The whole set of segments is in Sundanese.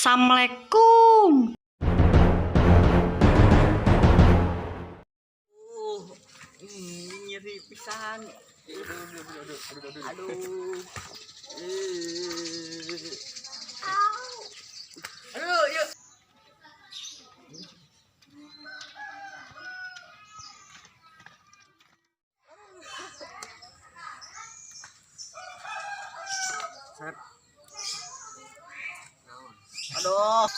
Assalamualaikum. Nyeri pisan. Aduh. Eh. Aduh, yuk. Sep. Aduh.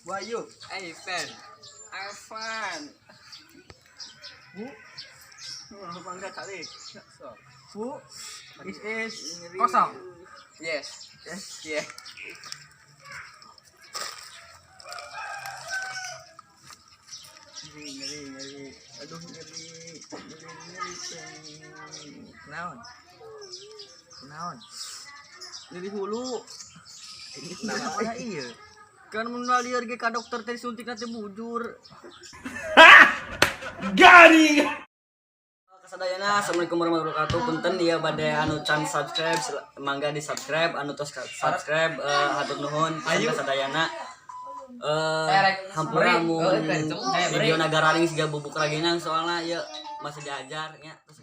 Wahyu, Ivan, Ivan. Bu, bangga kali. Bu, is Kosong. Yes, yes, yeah. Nyeri, nyeri, nyeri. Aduh, nyeri, nyeri, nyeri, nyeri. Naon? Naon? Nyeri hulu. Kenapa iya? Kan mun lieur ge ka dokter teh suntik teh bujur. Garing. Kasadayana, assalamualaikum warahmatullahi wabarakatuh. Punten ieu bade anu can subscribe, mangga di subscribe, anu tos subscribe, hatur nuhun pisan kasadayana. Hampura mun video nagaraling siga bubuk raginang, soalnya ieu masih diajar nya. Terus